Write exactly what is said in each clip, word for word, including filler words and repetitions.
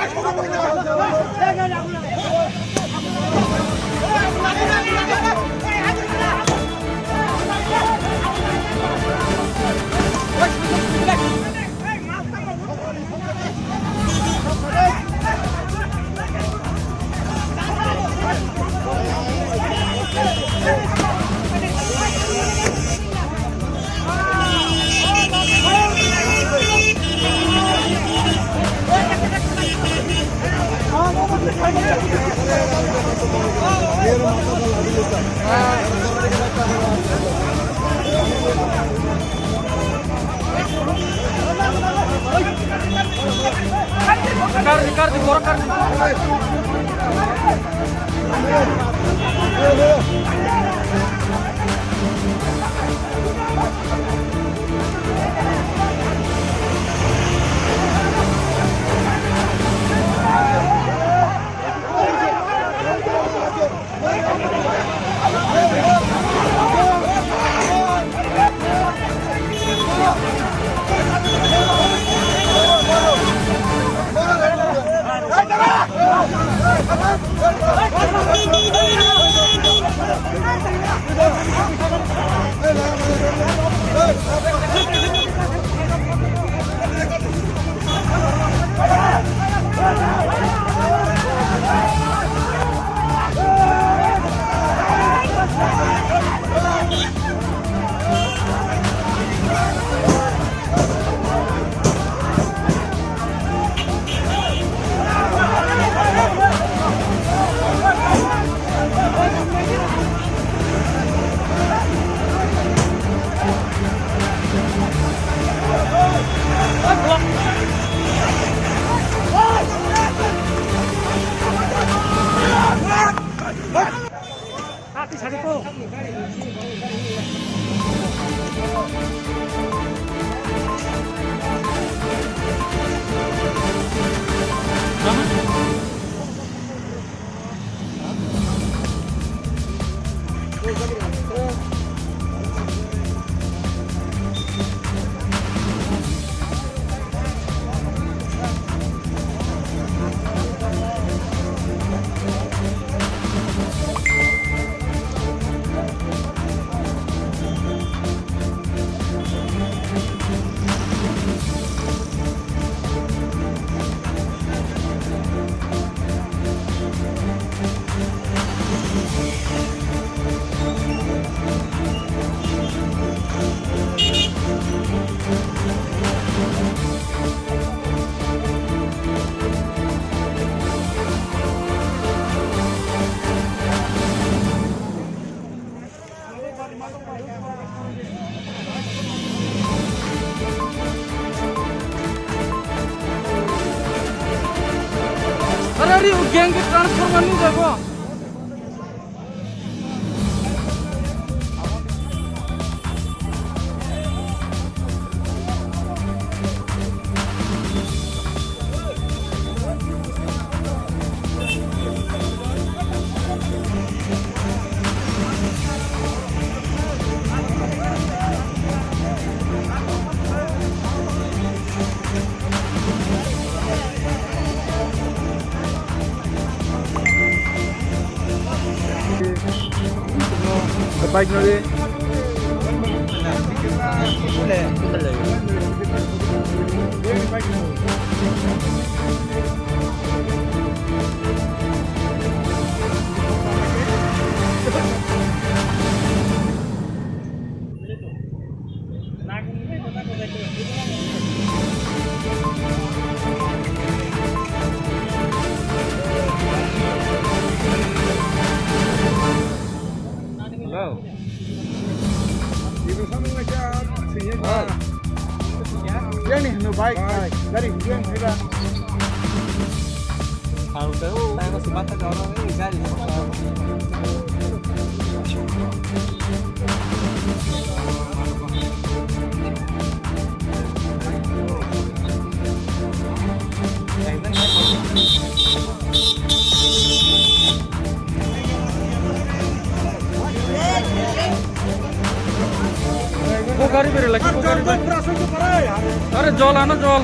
Are, are, gang ke transfer mani jago. Bike no de. Hello. Yang ni, no, bike, bike. Gari, yang, bike. O gari bere lagi, o gari bere. Are jol ano jol.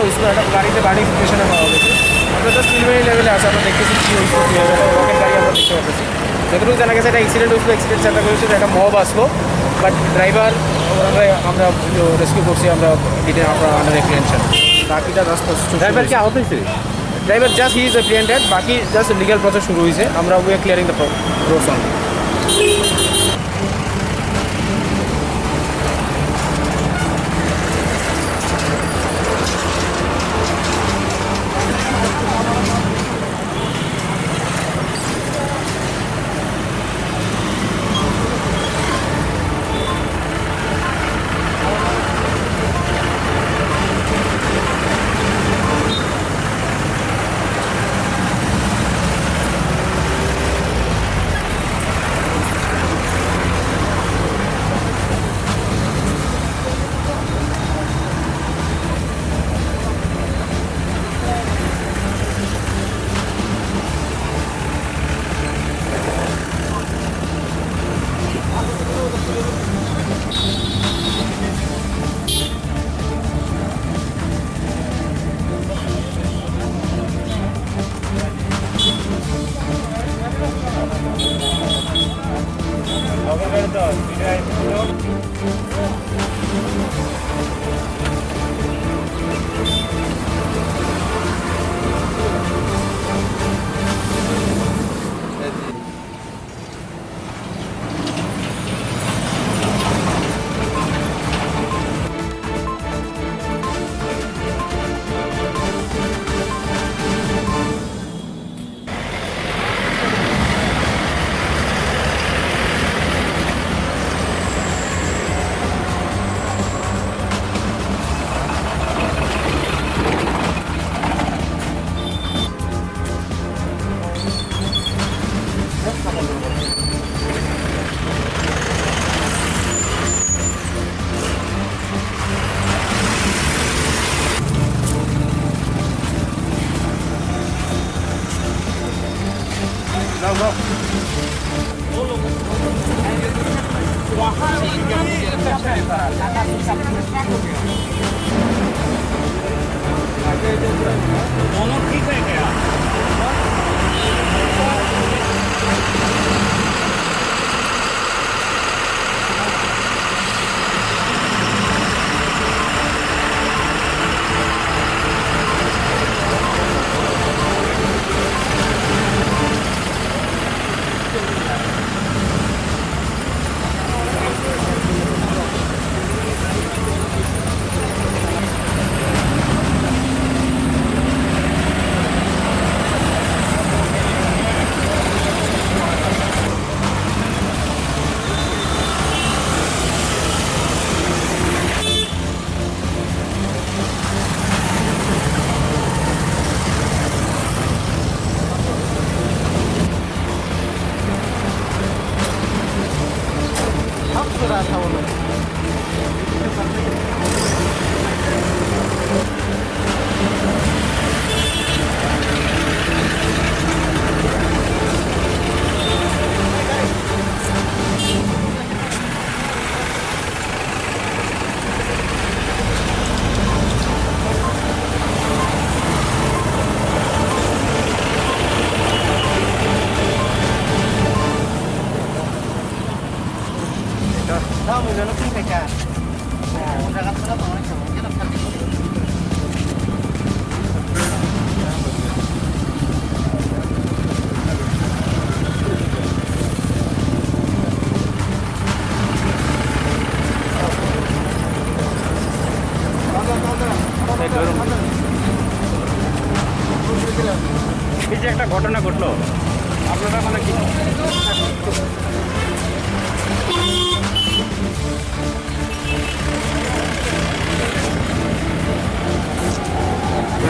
হয়েছিল, একটা গাড়িতে বার্নিং সিচুয়েশনে পাওয়া গেছে। আমরা just preliminary লেভেলে আছে, আমরা দেখতেছি কী হয়েছিল, কী হবে, রকেট গাড়ি আমরা দেখতে পাচ্ছি। যতটুকু জানা গেছে, একটা অ্যাক্সিডেন্ট হয়েছিল, অ্যাক্সিডেন্ট সেন্টার হয়েছিল, একটা মব আসলো, বাট ড্রাইভার আমরা, আমরা রেস্কিউ করছি, আমরা ডিটেন, আমরা আন্ডার অ্যাপ্রিহেনশন। বাকিটা জাস্ট ড্রাইভার কি আহত হয়েছে? ড্রাইভার জাস্ট হি ইজ অ্যাপ্রিহেন্ডেড, বাকি জাস্ট লিগ্যাল প্রসেস শুরু হয়েছে, আমরা we are clearing the process. दोनों ठीक है क्या? এই যে একটা ঘটনা ঘটলো, আপনারা মানে কি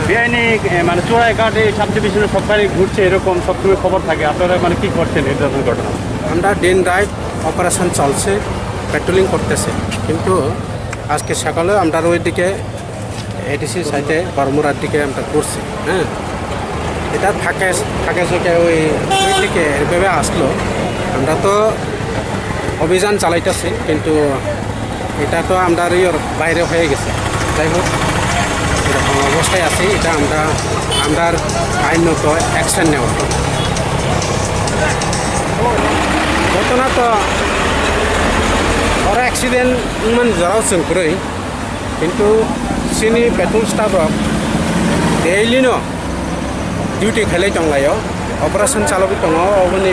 বেআইনি, এ, মানে চোরাইঘাট এই সাব ডিভিশনে সবখানে ঘুরছে, এরকম সবসময় খবর থাকে, আপনারা মানে কি করছেন এই ধরনের ঘটনা? আমরা দিন রাত অপারেশন চলছে, পেট্রোলিং করতেছে, কিন্তু আজকে সকালে আমরা ওইদিকে এডিসি সাইডে বারমুরার দিকে আমরা করছি, হ্যাঁ। এটা থাকে, থাকে চোখে ওই, ওই দিকে এভাবে আসলো। আমরা তো অভিযান চালাইতেছি, কিন্তু এটা তো আমরা ইয়ের বাইরে হয়ে গেছে। যাই হোক, এরকম অবস্থায় আছি, এটা আমরা, আমরার আইনত অ্যাকশন নেওয়া হবে। ঘটনা তো ওরা অ্যাক্সিডেন্ট মানে ধরাও চুন করে, কিন্তু চিনি পেট্রোল স্টাফ রক ডেইলি নো ডিউটি খেলে টংলাইও। Operation chalogwi tongo, oboni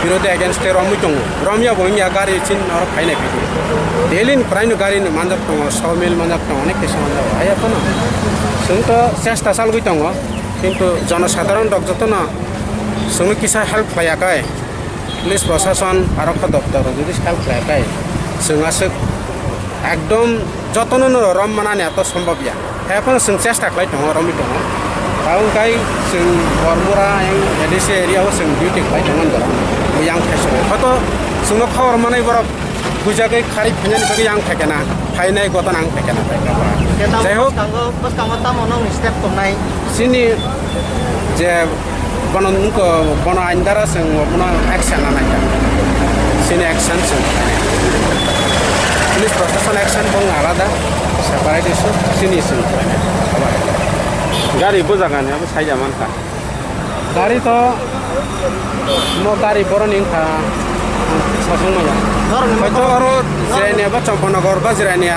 birode against e romwi tongo. Romya bo wngya gari chin oro phainai phidi. Daily ni prai no gari no manjak tongo, sawmil manjak tongo, onek kisa manjak. Haiya phano chwng to chesta chalogwi tongo, kintu jonosadharon rok jotono chwngno kisa help khlaiya kai. Police prosason aro kha doptor rok jodi help khlaiya kai, chwng aswk ekdom jotono no rom manani ato sombhob ya. Haphano chwng chesta khlai tongo, romwi tongo. Tabuk kai chwng Bormura yang A D C area o chwng duty khlai tongo borok. Bo yang thaisu. Hoto chwngno khawar manai borok bujagwi kharwi phainani bagwi yang thaikena. Phainai gotan ang thaikena. Jaihok, bwskango, bwskango tamo nokni step tongnai? Chini je bono nukho, bono aindara chwng bono action nanai. Chini action chwng. Police protection action bong alada, separate issue, chini chwng. Gari bujagani abo saida mankha. Gari to mo gari boroni wngkha sasong maya. Hoi to aro jirani abo Champanagar ba jirani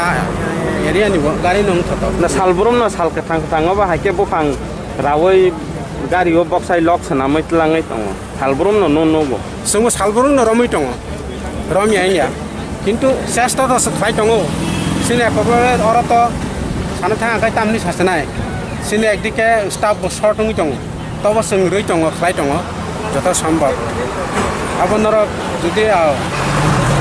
area ni bo gari no wngkha to. Na salbrum no sal kwthang kwthang obo hai khe buphang rawi gari o boksai lok swnamwi twlangwi tongo. Salbrum no no nugo. Chwngbo salbrum no romwi tongo. Romya wngya. Kintu chesta to se khlai tongo. Chini ekhobo oro to sana thang kai tamni sasanai. Chini ekdike staff bo short wngwi tongo. Tobo chwng rwi tongo, khlai tongo. Joto sombor. Abo norok jodi, ah,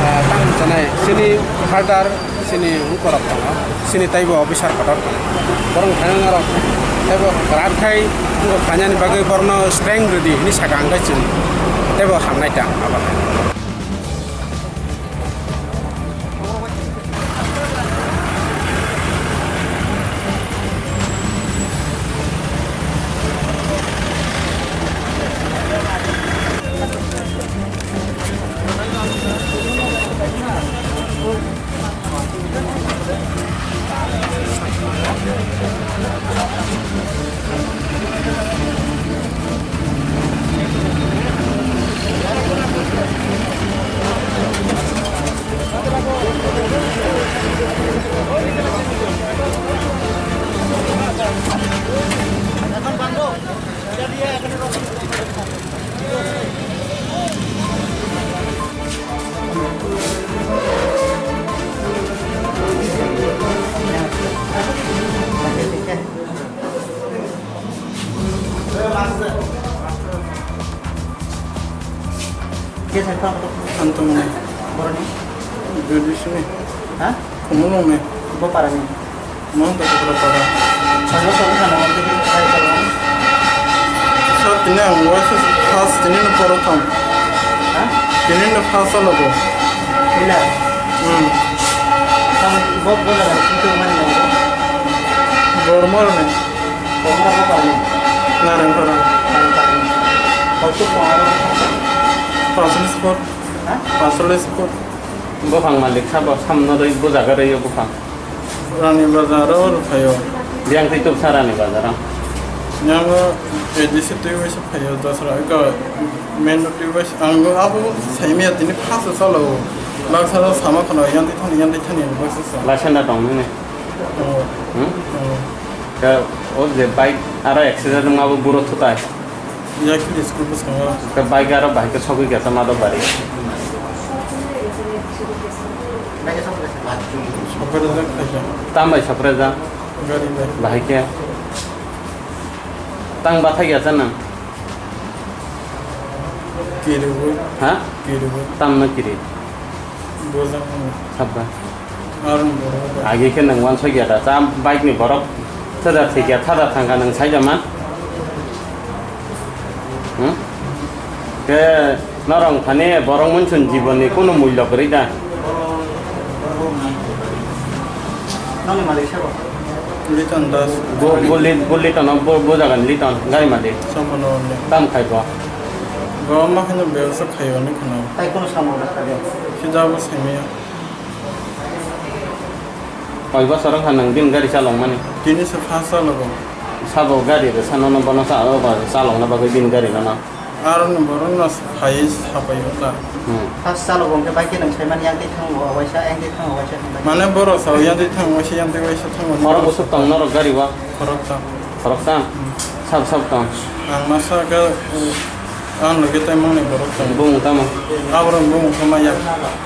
ah, tang chanai. Chini further Chini wngkorok tongo, chini teibo officer kotor tongo. Borok thani norok teibo kwrak khai wngkor khainani bagwi borokno strength rwdi hinwi saka, hwnkhe chwng teibo hamnai ta abo hai. Ang tongmani. Boroni? Graduation ni. Ha? Kumu nung ni. Bo para ni. Mang to kura para. Sabo sabo kana mo tiki kai sabo. Sir, tini ang waisa first tini no poro thang. Ha? Tini no first salo bo. Ila. Hmm. Sabo bo bo na tiki mani na. Bormor ni. Bormor bo para ni. Nareng para. Nareng para ni. Kau tu poro. Pasolis por. Ha? Pasolis por. Buphang malik sabo samno rwi bujaga rwi buphang. Rani bazar o rwphaio. Biyang twi tubsa Rani bazar o. Yango A D C twi waisa phaio, dasra eko main road twi waisa. Ang abo saimaya tini phasa salo. Baksa sama khano yantwi thani, yantwi thani baksa sa. Laisana tong nini. Oh. Hmm? Oh. Ka o je bike aro accident ma bo buro thutai. Yakni school bwskango. Ka bike aro bahai khe sogwi khe tama do bari. Sokre jak khaija. Tam bai sokre jak? Gari bai. Bahai khe. Tang bathai ya nang? Kiriwi. Ha? Kiriwi. Tam no kiri. Bojang. Sabba. Arung borok. Agi khe nang wansok ya da. Tam bike ni borok. Thada thik ya, thada thangka nang sai da man. Hmm? Ke norong thani borok munchun jibon ni kuno mulya kwrwi da. Noni malik sabo? Liton Das. Bo, bo lit-, bo Liton, bo, bo jagan Liton, gari malik. Somono onde. Tam khai bo? Bo ma khano bebsa khayo ni khano. Tai kono samo na khayo? Sida bo semiya. Koi bosor wngkha nwng bini gari chalokmani? Tini se first chalogo. Sabo gari rwsa nono bono cha-, o ba chalokna bagwi bini gari nono? Aro ni borok no phaiwi sapai wngkha. Hmm. First chalogo hwnkhe bai khe nwng saimani yang twi thango, waisa yang twi thango, waisa thango. Mane borok sao yang twi thango, waisa yang twi waisa thango. Khorok bwswk tong norok gari o? Khorok tong. Khoroksa? Hmm. Sab sab tong? Ang masa khe, uh, ang loge tai mangni borok tong. Bumung tamo? Aborok bumung khe maya.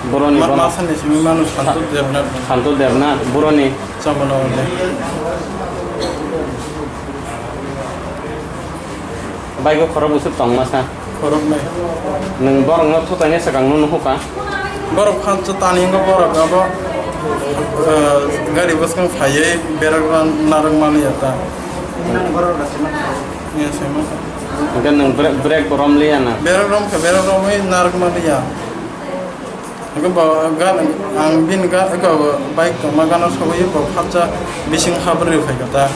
Boroni ma-, bono? Masa ni simi manu Santu Debnath. Santu Debnath, boroni? Chambono Ode. Bike o khorok bwswk tong masa? Khoroknwi. Nwng borokno thutaini swkangno nuhukha? Borok kha tani wngkha borok abo, eh, gari bwskang phaiwi berajak narwk manliya ta. Ni swi masa. Hwnkhe nwng brake, brake bo romliya na? Berajak romkha, berajak romwi narwk manliya. Hwnkhe bo ga-, ang bini ga-, ga-, bike tongma gana sogwi bo khatsa bising habri rw phaikha ta.